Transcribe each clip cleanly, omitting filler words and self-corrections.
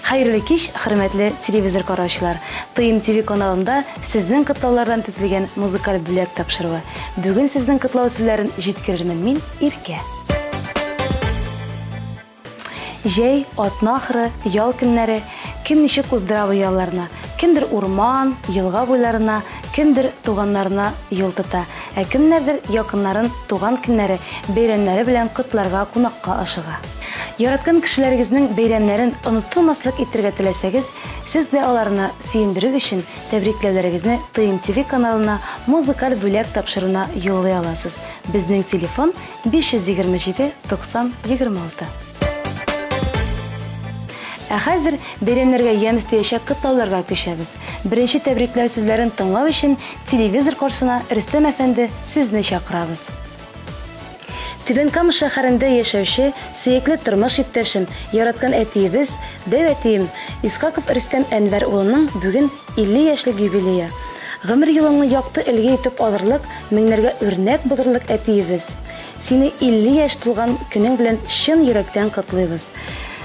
Хәерле кич, хөрмәтле телевизор караучылар! ТМТV каналында сезнең котлаулардан төзелгән музыкаль бүләк тапшыруы. Бүген сезнең котлау сүзләрен җиткерермен мин, Иркә. Җәй, атна ахыры, ял көннәре. Кем ничек уздыра бу ялларны? Кемдер урман, елга буйларына, кемдер туганнарына юл тота, ә кемнәрдер якыннарын туган көннәре, бәйрәмнәре белән котларга кунакка ашыга. Яраткан кешеләрегезнең бәйрәмнәрен онытылмаслык итәргә теләсәгез, сез дә аларны сөендерү өчен тәбрикләүләрегезне ТМТV каналына музыкаль бүләк тапшыруына юллый аласыз. Безнең телефон, 527 90 26. Ә хәзер бәйрәмнәргә ямь өстәячәк котлауларга күчәбез. Беренче тәбрикләү сүзләрен тыңлау өчен телевизор каршына Рөстәм әфәнде сезне чакырабыз. Түбән Кама шәһәрендә яшәүче сөекле тормыш иптәшем, яраткан әтиебез, дәү әтием Искаков Рөстәм Әнвәр улының бүген 50 яшьлек юбилее. Гомер юлыңны якты өлге итеп алырлык, меңнәргә үрнәк булырлык әтиебез! Сине 50 яшь тулган көнең белән чын йөрәктән котлыйбыз.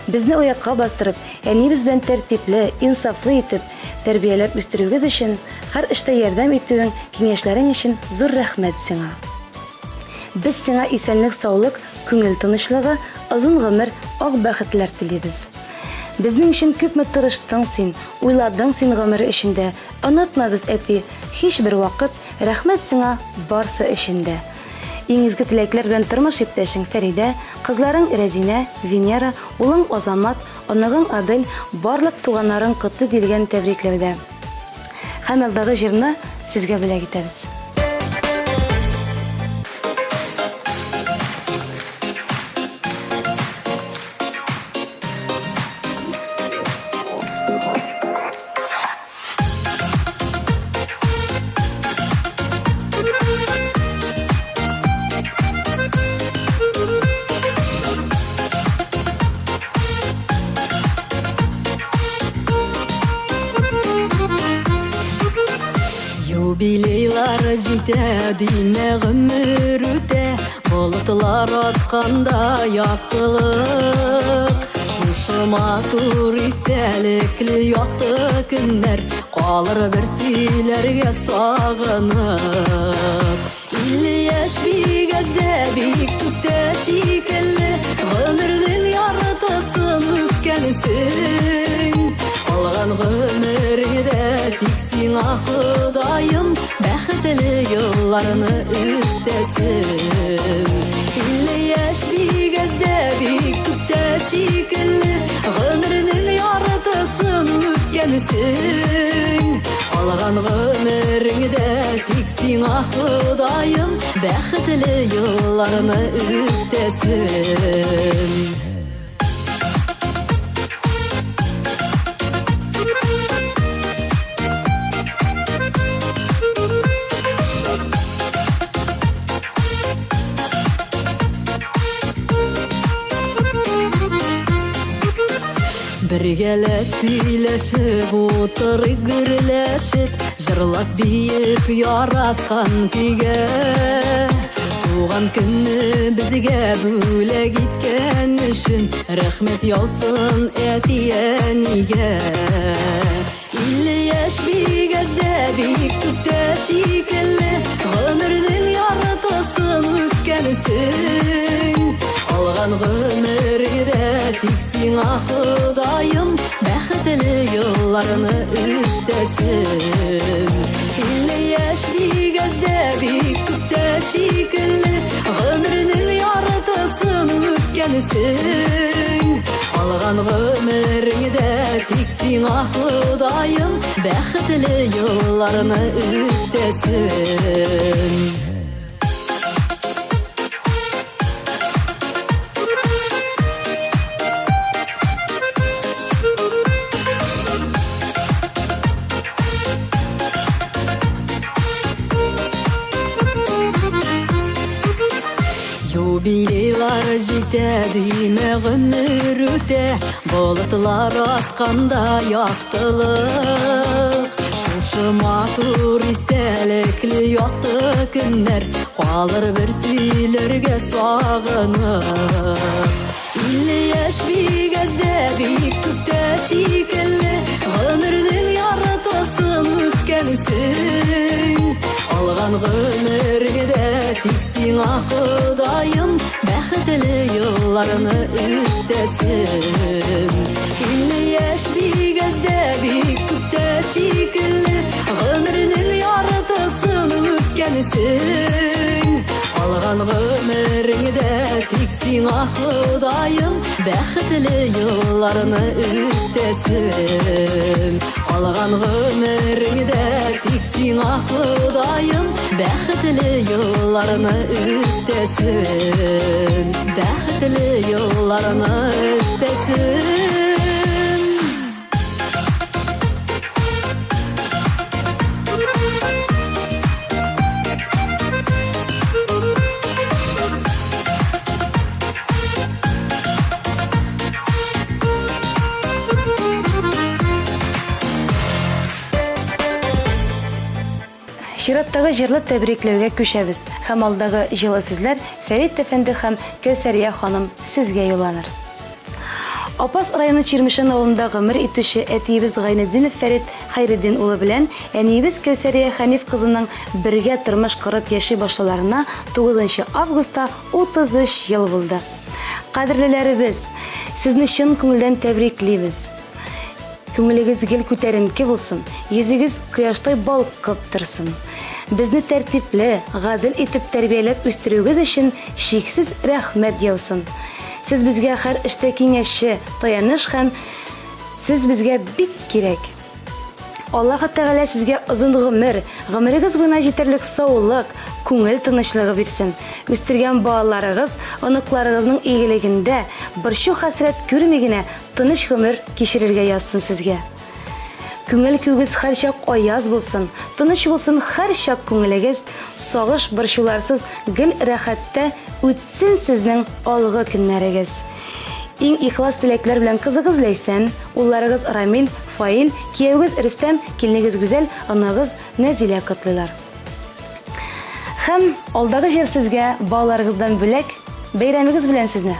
Безне аякка бастырып, әниебез белән тәртипле, инсафлы итеп тәрбияләп үстерүегез өчен, һәр эштә ярдәм итүең, киңәшләрең өчен зур рәхмәт сиңа. Без сиңа исәнлек-саулык, күңел тынычлыгы, озын гомер, ак бәхетләр телибез. Безнең өчен күпме тырыштың син, уйладың син гомер эчендә, Онытмабыз, әти, һичбер вакыт, рәхмәт сиңа барсы өчен дә. Иң изге теләкләр белән тормыш иптәшең Фәридә, кызларың Рәзинә, Венера, улың Азамат, оныгың Адель, барлык туганнарың котлый диелгән тәбрикләүдә. Һәм алдагы җырны сезгә бүләк итәбез. Юбилейлар җитә, димә гомер үтә, Болытлар атканда яктылык. Шушы матур истәлекле якты көннәр Калыр бер сөйләргә сагынып. 50 яшь бик әз дә, бик күп тә шикелле, Гомернең яртысын үткәнсең. Калган гомергә тик сиңа Ходаем Бәхетле елларны өстәсен. 50 яшь бик әз дә, бик күп тә шикелле, Гомернең яртысын үткәнсең. Калган гомереңдә тик сиңа Ходаем Бәхетле елларны өстәсен. Бергәләп сөйләшеп утырыйк гөрләшеп, җырлап биеп яраткан көйгә. Туган көнне безгә бүләк иткән өчен рәхмәт яусын әти-әнигә. 50 яшь бик әз дә, бик күп тә шикелле, гомернең яртысын үткәнсең. Калган гомергә тик сиңа Ходаем бәхетле елларны өстәсен. 50 яшь бик әз дә, бик күп тә шикелле, гомернең яртысын үткәнсең. Калган гомереңдә тик сиңа Ходаем бәхетле елларны өстәсен. Юбилейлар җитә, димә гомер үтә, Болытлар атканда яктылык. Шушы матур истәлекле якты көннәр Калыр бер сөйләргә сагынып. 50 яшь бик әз дә, бик күп тә шикелле, гомернең яртысын үткәнсең. Алган гомергә тик сиңа Ходаем бәхетле елларны өстәсен. 50 яшь бик әз дә, бик күп тә шикелле, гомернең яртысын үткәнсең. Алган гомереңдә тик сиңа Ходаем бәхетле елларны өстәсен. Калган гомереңдә тик сиңа Ходаем бәхетле елларны өстәсен. Бәхетле елларны өстәсен. Чираттагы җырлы тәбрикләүгә күчәбез һәм алдагы җылы сүзләр Фәрит әфәнде һәм Кәүсәрия ханым сезгә юлланыр. Апас районы Чирмешән авылында гомер итүче әтиебез Гайнетдинов Фәрит Хәйретдин улы белән әниебез Кәүсәрия Хәниф кызының бергә тормыш корып яши башлауларына 9 нчы августта 33 ел булды. Кадерлеләребез, сезне чын күңелдән тәбриклибез. Күңелегез гел күтәренке булсын, йөзегез кояштай балкып торсын. Безне тәртипле, гадел итеп тәрбияләп үстерүегез өчен чиксез рәхмәт яусын. Сез безгә һәр эштә киңәшче, таяныш һәм сез безгә бик кирәк. Аллаһы Тәгалә сезгә озын гомер, гомерегез буена җитәрлек саулык, күңел тынычлыгы бирсен. Үстергән балаларыгыз, оныкларыгызның игелегендә, борчу-хәсрәт күрми генә тыныч гомер кичерергә язсын сезгә. Күңел күгез һәрчак аяз булсын, тыныч булсын һәрчак күңелегез, сагыш-борчуларсыз гел рәхәттә үтсен сезнең алгы көннәрегез. Иң ихлас теләкләр белән кызыгыз Ләйсән, улларыгыз Рамил, Фаил, киявегез Рөстәм, киленегез Гүзәл, оныгыз Нәзилә котлыйлар. Һәм алдагы җыр сезгә балаларыгыздан бүләк, бәйрәмегез белән сезне!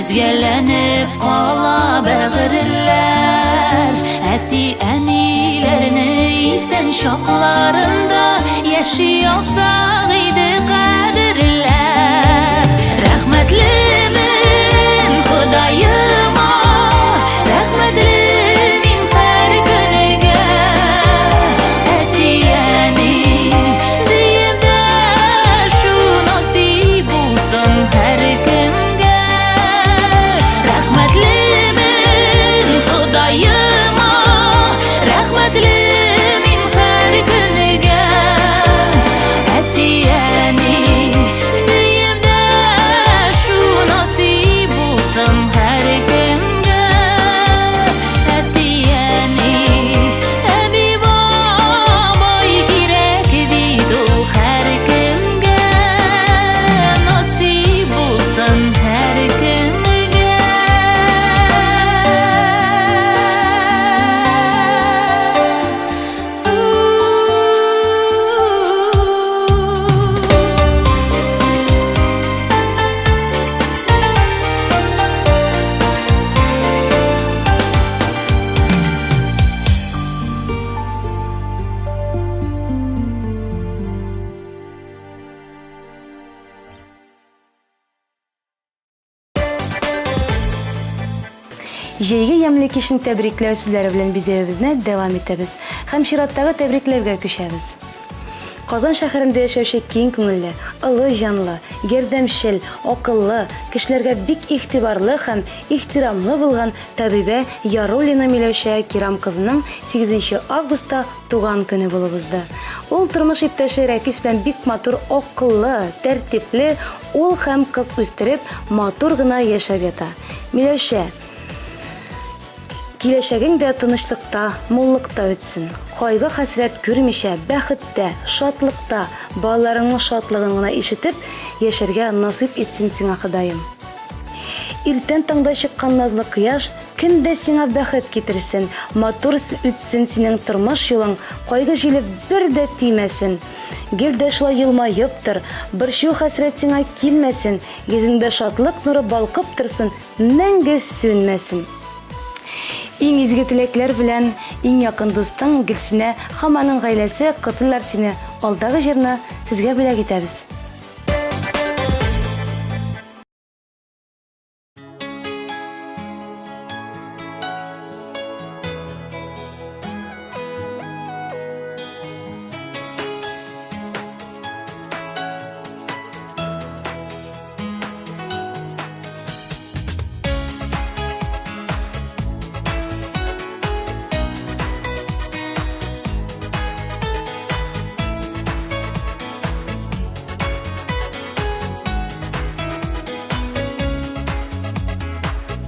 Өзгәләнеп кала бәгырьләр. Әти-әниләрне исән чакларында яши алсак иде кадерләп. Рәхмәтлемен Ходаема, рәхмәтле мин һәр көнгә. Әти-әни диеп дәшү насыйп булсын һәркемгә. Рәхмәтлемен Ходаема, рәхмәтле мин һәр көнгә. Әти-әни диеп дәшү насыйп булсын һәркемгә. Әти-әни, әби-бабай кирәк бит ул һәркемгә. Насыйп булсын һәркемгә. Җәйге ямьле кичне тәбрикләү сүзләре белән бизәвебезне дәвам итәбез һәм чираттагы тәбрикләүгә күчәбез. Казан шәһәрендә яшәүче киң күңелле, олы җанлы, ярдәмчел, акыллы, кешеләргә бик игътибарлы һәм ихтирамлы булган табибә Яруллина Миләүшә Кирам кызының 8 августта туган көне булып узды. Ул тормыш иптәше Рәфис белән бик матур, акыллы, тәртипле ул һәм кыз үстереп, матур гына яшәп ята. Миләүшә, киләчәгең дә тынычлыкта, муллыкта үтсен. Кайгы-хәсрәт күрмичә, бәхеттә, шатлыкта, балаларыңның шатлыгын гына ишетеп, яшәргә насыйп итсен сиңа Ходаем. Иртән таңда чыккан назлы кояш көн дә сиңа бәхет китерсен, матур үтсен синең тормыш юлың, кайгы җиле бер дә тимәсен. Гел дә шулай елмаеп тор, борчу-хәсрәт сиңа килмәсен, йөзеңдә шатлык нуры балкып торсын, мәңге сүнмәсен. Иң изге теләкләр белән иң якын дустың Гөлсинә һәм аның гаиләсе котлыйлар сине. Алдагы җырны сезгә бүләк итәбез.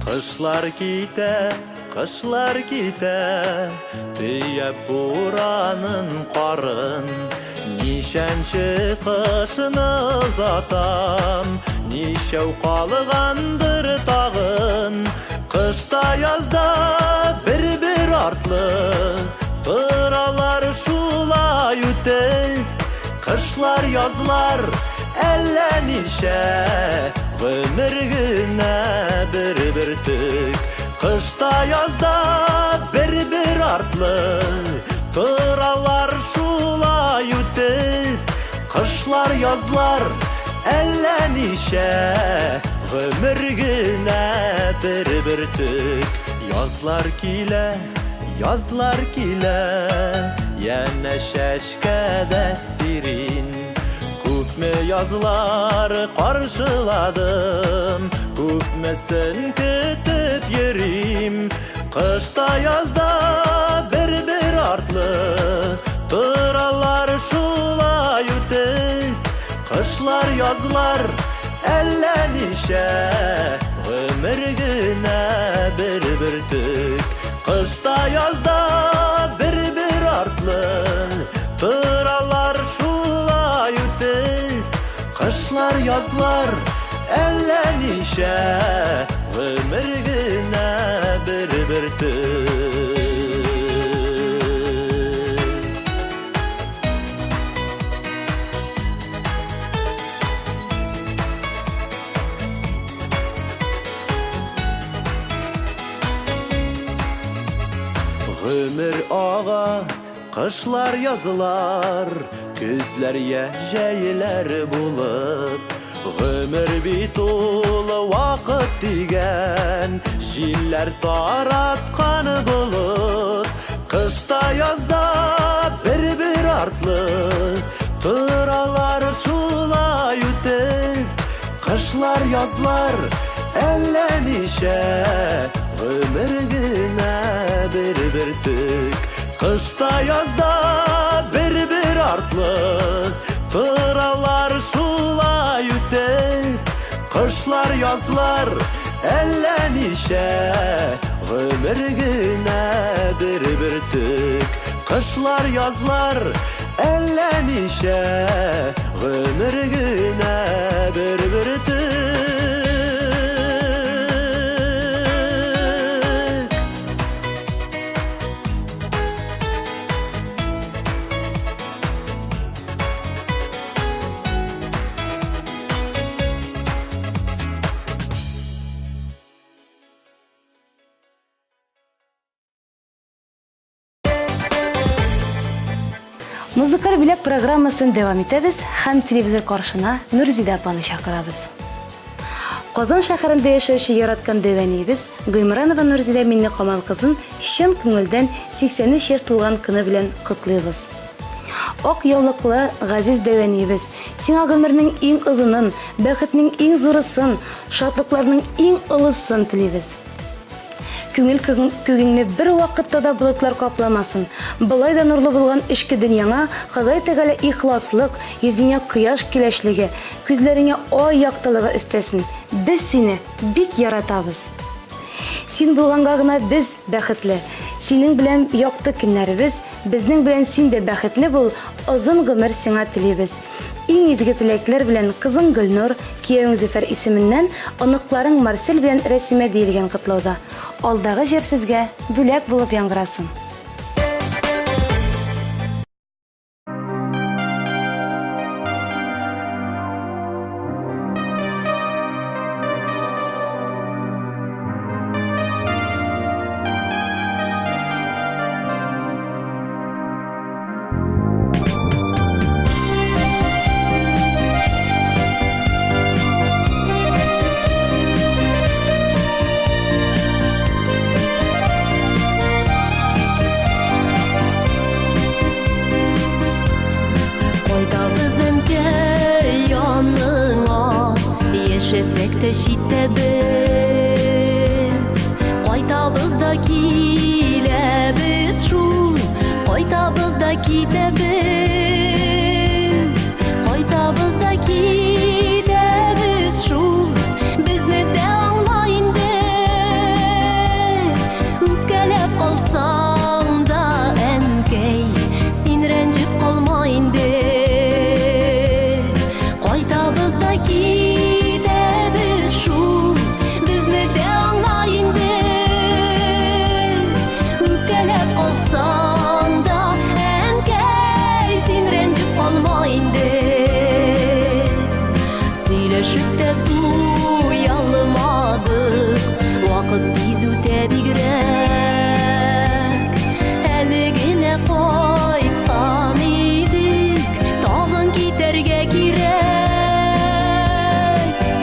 Кышлар китә, кышлар китә, Төяп буранын карын. Ничәнче кышны озатам, Ничәү калгандыр тагын. Кышта язда бер-бер артлы Торалар шулай үтеп. Кышлар, язлар әллә ничә, Гомер генә бер бөртек. Кышта язда бер-бер артлы Торалар шулай үтеп. Кышлар, язлар әллә ничә, Гомер генә бер бөртек. Язлар килә, язлар килә, Янә чәчкәдә сирин. Күпме язлар каршыладым, Күпмесен көтеп йөрим. Кышта язда бер-бер артлы Торалар шулай үтеп. Кышлар, язлар әллә ничә, Гомер генә бер бөртек. Кышта язда бер-бер артлы Торалар шулай үтеп. Кышлар, язлар әллә ничә, Гомер генә бер бөртек. Гомер ага, кышлар язлар, көзләр я җәйләр булып. Гомер бит ул вакыт дигән, җилләр тараткан болыт. Кышта язда бер-бер артлы торалар шулай үтеп. Кышлар язлар әллә ничә, гомер генә бер бөртек. Кышта язда бер-бер артлы торалар шулай үтеп. Кышлар язлар әллә ничә, гомер генә бер бөртек. Кышлар язлар әллә ничә, гомер генә бер бөртек. Музыкаль бүләк программасын дәвам итәбез һәм телевизор каршына Нурзидә апаны чакырабыз. Казан шәһәрендә яшәүче яраткан дәвәниебез Гыймранова Нурзидә Миннекамал кызын чын күңелдән 83 яшь тулган көне белән котлыйбыз. Ак яулыклы газиз дәвәниебез, сиңа гомернең иң озынын, бәхетнең иң зурысын, шатлыкларның иң олысын телибез. Күңел күгеңне бер вакытта да болытлар капламасын. Болай да нурлы булган эчке дөньяңа Ходай Тәгалә ихласлык, йөзеңә кояш киләчлеге, күзләреңә ай яктылыгы өстәсен. Без сине бик яратабыз. Син булганга гына без бәхетле. Синең белән якты көннәребез, безнең белән син дә бәхетле бул, озын гомер сиңа телибез. Иң изге теләкләр белән кызың Гөлнур, киявең Зөфәр исеменнән, оныкларың Марсель белән Рәсимә диелгән котлауда. Алдагы җыр сезгә бүләк булып яңгырасын. Кайтабыз әнкәй яныңа, яшәсәк тә читтә без. Кайтабыз да киләбез шул, кайтабыз да китәбез. Кайтабыз да китәбез шул, безне дә аңла инде. Үпкәләп калсаң да, әнкәй, син рәнҗеп калма инде. Кайтабыз да китәбез шул, безне дә аңла инде. Үпкәләп калсаң да, әнкәй, син рәнҗеп калма инде. Сөйләшеп тә туялмадык, вакыт тиз үтә бигрәк. Әле генә кайткан идек, тагын китәргә кирәк.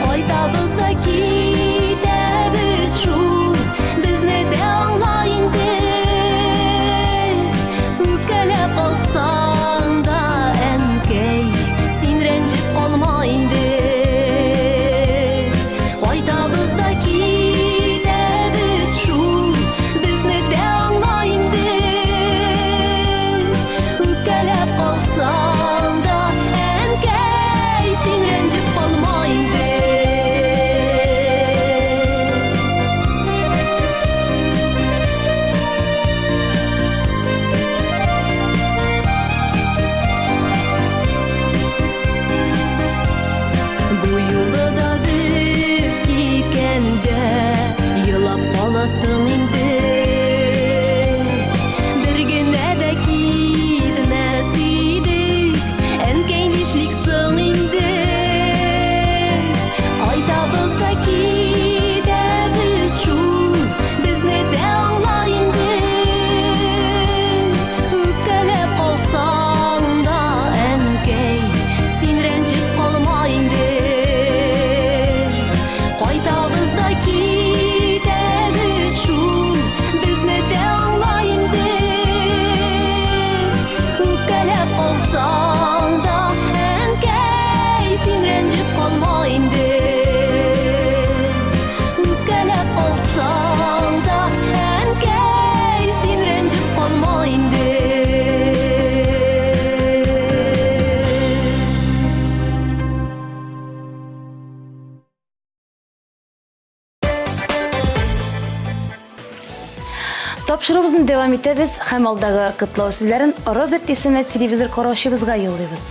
Кайтабыз да китәбез шул, безне дә аңла инде. Үпкәләп калсаң да, әнкәй, син рәнҗеп калма инде. Тапшыруыбызны дәвам итәбез һәм алдагы котлау сүзләрен Роберт исемле телевизор караучыбызга юллыйбыз.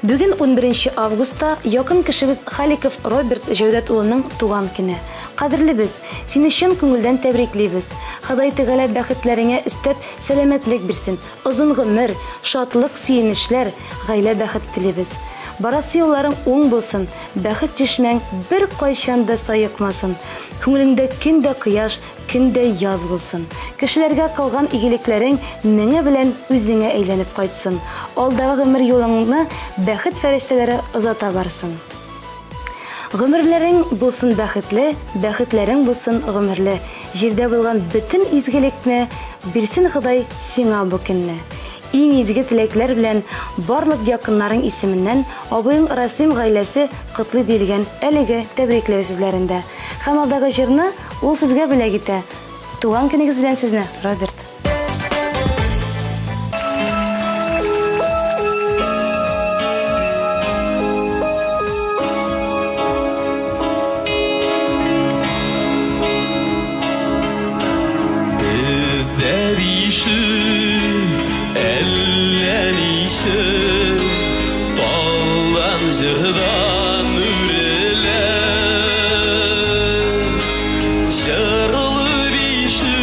Бүген 11 августта якын кешебез Халиков Роберт Җәүдәт улының туган көне. Кадерлебез, сине чын күңелдән тәбриклибез. Ходай Тәгалә бәхетләреңә өстәп сәламәтлек бирсен, озын гомер, шатлык, сөенечләр, гаилә бәхете телибез. Барасы юлларың уң булсын, бәхет чишмәң беркайчан да саекмасын. Күңелеңдә көн дә кояш, көн дә яз булсын. Кешеләргә кылган игелекләрең меңе белән үзеңә әйләнеп кайтсын. Алдагы гомер юлыңны бәхет фәрештәләре озата барсын. Гомерләрең булсын бәхетле, бәхетләрең булсын гомерле. Җирдә булган бөтен изгелекне бирсен Ходай сиңа бу көнне. Иң изге теләкләр белән барлык якыннарың исеменнән абыең Расим гаиләсе котлый диелгән әлеге тәбрикләү сүзләрендә. Һәм алдагы җырны ул сезгә бүләк итә. Туган көнегез белән сезне, Роберт! Бездә бише әллә ничек таллан җырдан үрелә. Җырлы бише.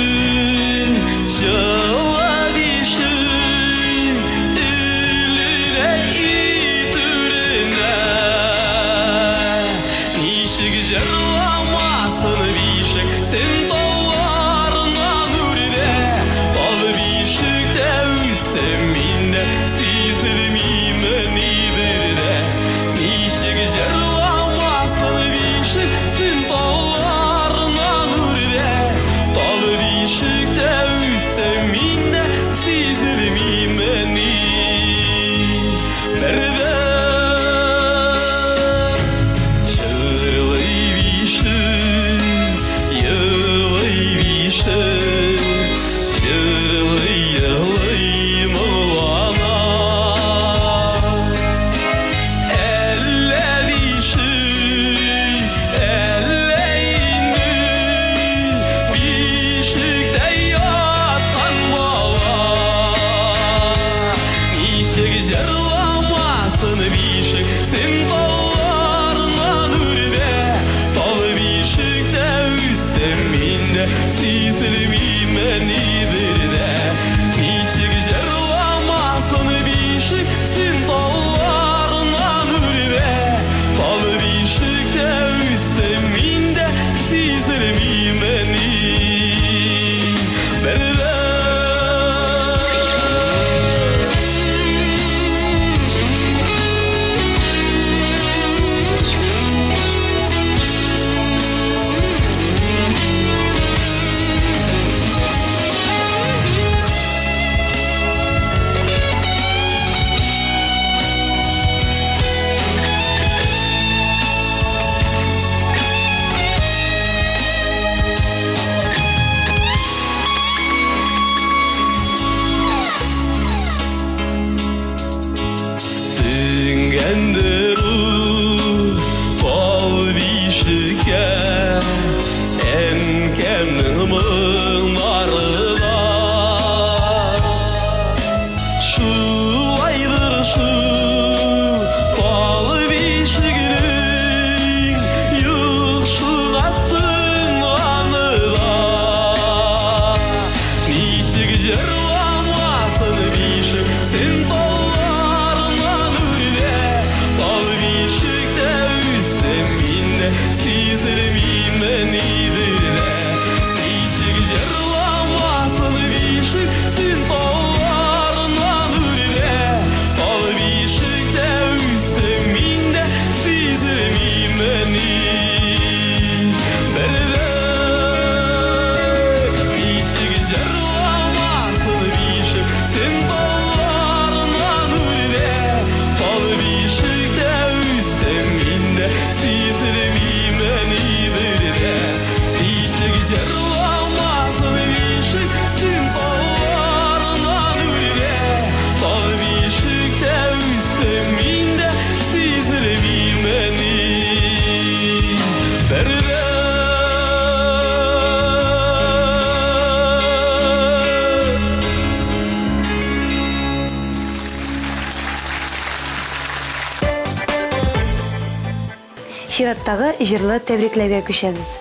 Чираттагы җырлы тәбрикләүгә күчәбез.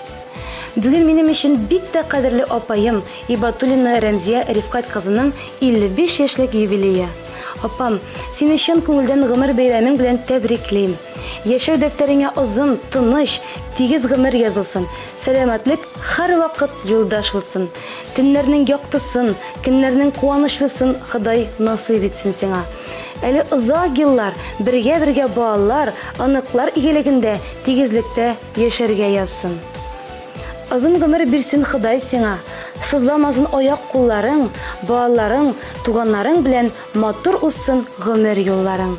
Бүген минем өчен бик тә кадерле апаем Ибатуллина Рәмзия Рифкать кызының 55 яшьлек юбилее. Апам, сине чын күңелдән гомер бәйрәмең белән тәбриклим. Яшәү дәфтәреңә озын, тыныч, тигез гомер язылсын. Сәламәтлек һәрвакыт юлдаш булсын. Төннәрнең яктысын, көннәрнең куанычлысын Ходай насыйп итсен сиңа. Әле озак еллар бергә-бергә балалар, оныклар игелегендә, тигезлектә яшәргә язсын. Озын гомер бирсен Ходай сиңа, сызламасын аяк-кулларың, балаларың, туганнарың белән матур узсын гомер юлларың.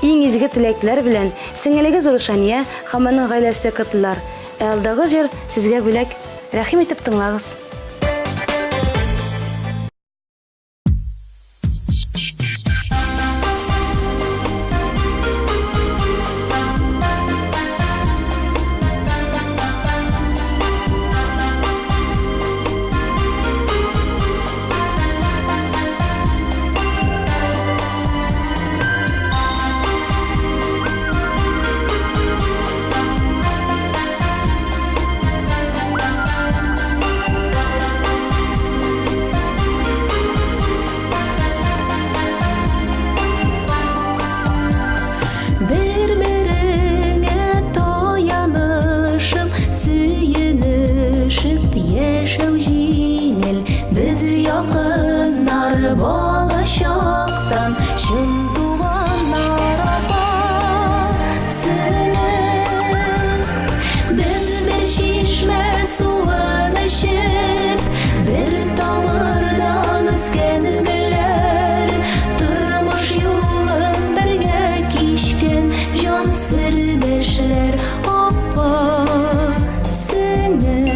Иң изге теләкләр белән, сеңелегез Рушания һәм аның гаиләсе котлар. Ә алдагы җыр сезгә бүләк. Рәхим итеп тыңлагыз. Бер-береңә таянышып, сөенешеп яшәү җиңел. Без якыннар балачактан, чын туганнар апа, сеңел. Без бер чишмә суын эчеп, бер тамырдан үскән гөлләр, тормыш юлын бергә кичкән җан сердәшләр, апа, сеңел.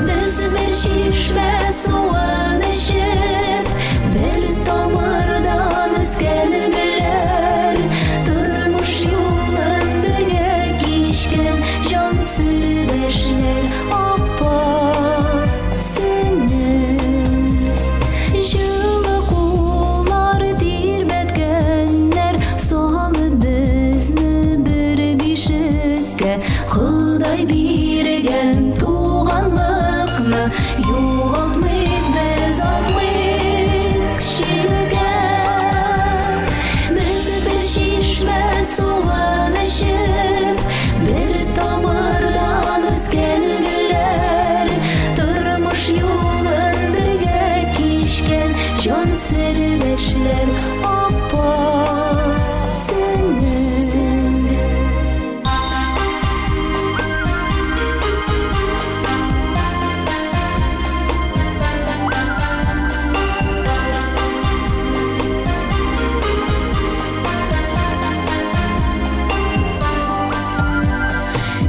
Без бер чишмә суын эчеп, бер тамырдан үскән гөлләр, тормыш юлын бергә кичкән җан сердәшләр, апа, сеңел. Җылы куллар тирбәткәннәр, салып безне бер бишеккә, Ходай биргән туганлыкны югалтмыйк без, атмыйк читкә. Без бер чишмә суын эчеп, бер тамырдан үскән гөлләр, тормыш юлын бергә кичкән җан сердәшләр, апа, сеңел.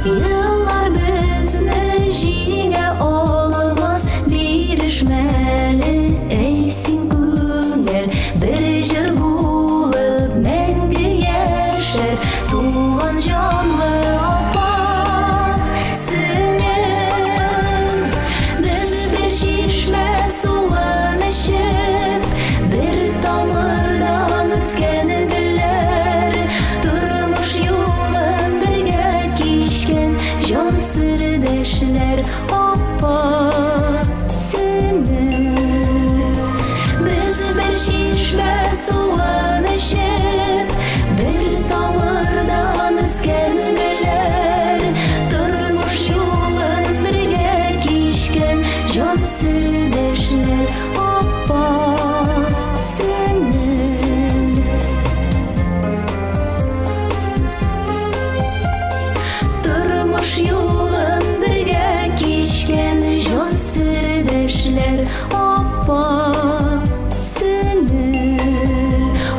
Еллар безне җиңә алмас, бирешмәле, әй син күңел, бер җыр булып мәңге яшәр, туган җанлы апа, сеңел. Без бер чишмә суын эчеп, бер тамырдан үскән гөлләр, тормыш юлын бергә кичкән җан сердәшләр, апа, сеңел. Без бер чишмә суын эчеп, бер тамырдан үскән гөлләр, тормыш юлын бергә кичкән җан сердәшләр, апа, сеңел. Тормыш юлын бергә кичкән җан сердәшләр, апа, сеңел,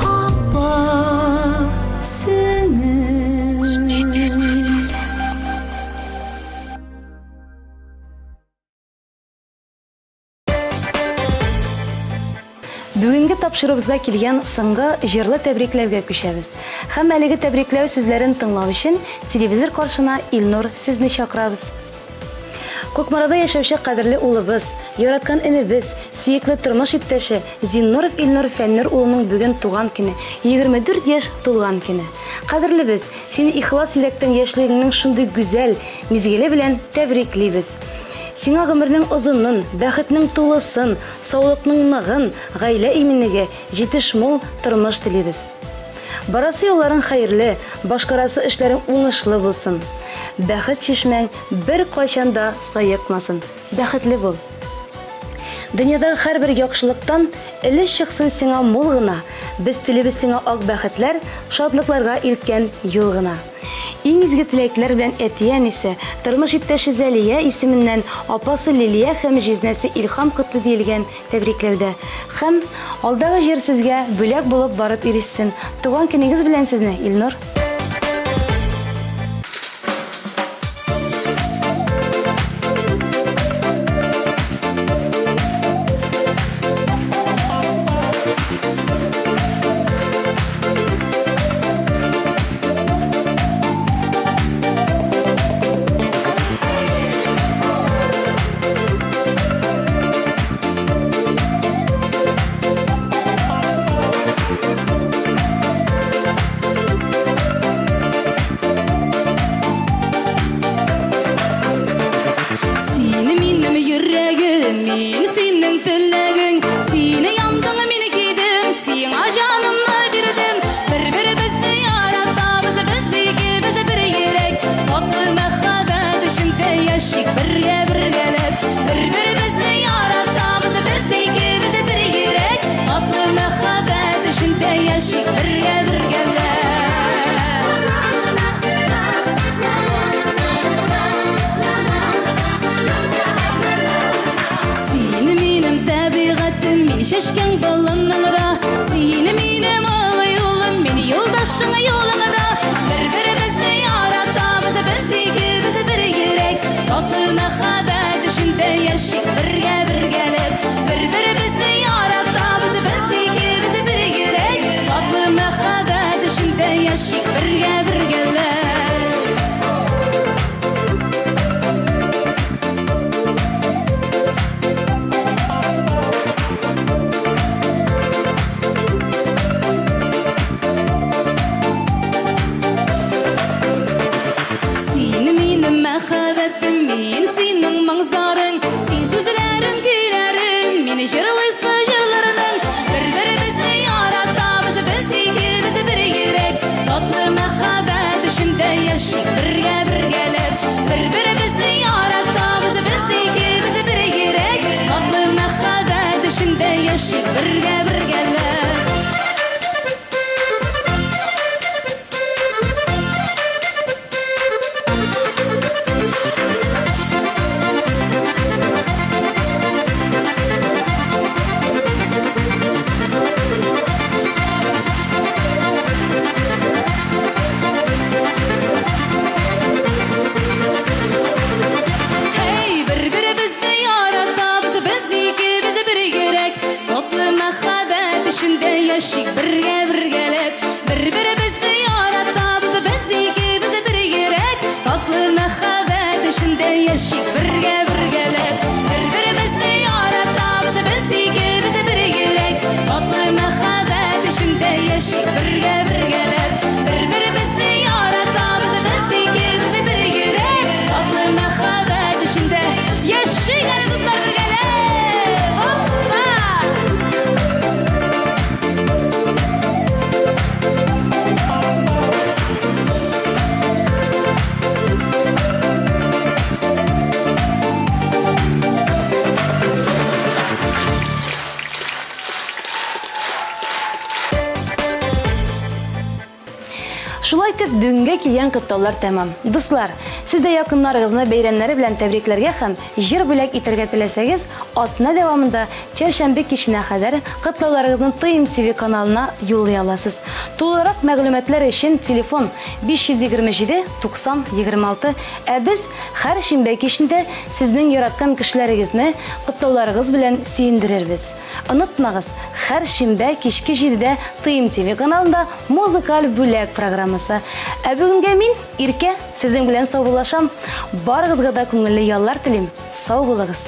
апа, сеңел. Бүгенге тапшыруыбызга килгән соңгы җырлы тәбрикләүгә күчәбез. Һәм әлеге тәбрикләү сүзләрен тыңлау өчен телевизор каршына Илнур сезне чакырабыз. Кукмарада яшәүче кадерле улыбыз, яраткан энебез, сөекле тормыш иптәше Зиннуров Илнур Фәннур улының бүген туган көне, 24 яшь тулган көне. Кадерлебез, сине ихлас йөрәктән яшьлегеңнең шундый гүзәл мизгеле белән тәбриклибез. Сиңа гомернең озынын, бәхетнең тулысын, саулыкның ныгын, гаилә иминлеге, җитеш мул тормыш телибез. Барасы юлларың хәерле, башкарасы эшләрең уңышлы булсын. Бәхет чишмәң беркайчан да саекмасын. Бәхетле бул! Дөньядагы һәрбер яхшылыктан өлеш чыксын сиңа мул гына. Без телибез сиңа ак бәхетләр, шатлыкларга илткән юл гына. Иң изге теләкләр белән әти-әнисе, тормыш иптәше Зәлия исеменнән апасы Лилия һәм җизнәсе Илһам котлы диелгән тәбрикләүдә. Һәм алдагы җыр сезгә бүләк булып барып ирешсен. Туган көнегез белән сезне, Илнур! Син минем йөрәгем, мин синең теләгең. Син яндың, мин кидем, сиңа җанымны бирдем. Бер-беребезне яратабыз, без икебез бер йөрәк. Татлы мәхәббәт эчендә яшик бергә бергәләп. Бер-беребезне яратабыз, без икебез бер йөрәк. Татлы мәхәббәт эчендә яшик бергә бергәләп. Син минем табигатем, мин чәчкән балының да. Син минем олы юлым, мин юлдашың юлыңда. Бер-беребезне яратабыз, без икебез бер йөрәк. Татлы мәхәббәт эчендә яшик бергә бергәләп. Бер-беребезне яратабыз, без икебез бер йөрәк. Татлы мәхәббәт эчендә яшик бергә бергәләп. Син минем мәхәббәтем, мин синең моң-зарың. Син сүзләрем, көйләрем, мин җырлыйсы җырларның. Бер-беребезне яратабыз, без икебез бер йөрәк. Татлы мәхәббәт эчендә яшик бергә бергәләп. Бер-беребезне яратабыз, без икебез бер йөрәк. Татлы мәхәббәт эчендә яшик бергә бергәләп. Һәй, бер-беребезне яратабыз, без икебез бер йөрәк. Татлы мәхәббәт эчендә яшик бергә бергәләп. Бер-беребезне яратабыз, без икебез бер йөрәк. Татлы мәхәббәт эчендә яшик бергә бергәләп. Бер-беребезне яратабыз, без икебез бер йөрәк. Татлы мәхәббәт эчендә яшик бергә бергәләп. Бер-беребезне яратабыз, без икебез бер йөрәк. Татлы мәхәббәт эчендә яшик әле, дуслар, бергәләп. Опа! Шулай итеп, бүгенгә килгән котлаулар тәмам. Дуслар, сез дә якыннарыгызны бәйрәмнәре белән тәбрикләргә һәм җыр бүләк итәргә теләсәгез, атна дәвамында чәршәмбе киченә кадәр котлауларыгызны ТМТV каналына юллый аласыз. Тулырак мәгълүматлар өчен телефон 527 90 26, ә без һәр шимбә кичендә сезнең яраткан кешеләрегезне котлауларыгыз белән сөендерербез. Онытмагыз, һәр шимбә кичке җидедә ТМТV каналында Музыкаль бүләк программасы. Ә бүгенгә мин, Иркә, сезнең белән саубуллашам. Барыгызга да күңелле яллар телим. Сау булыгыз!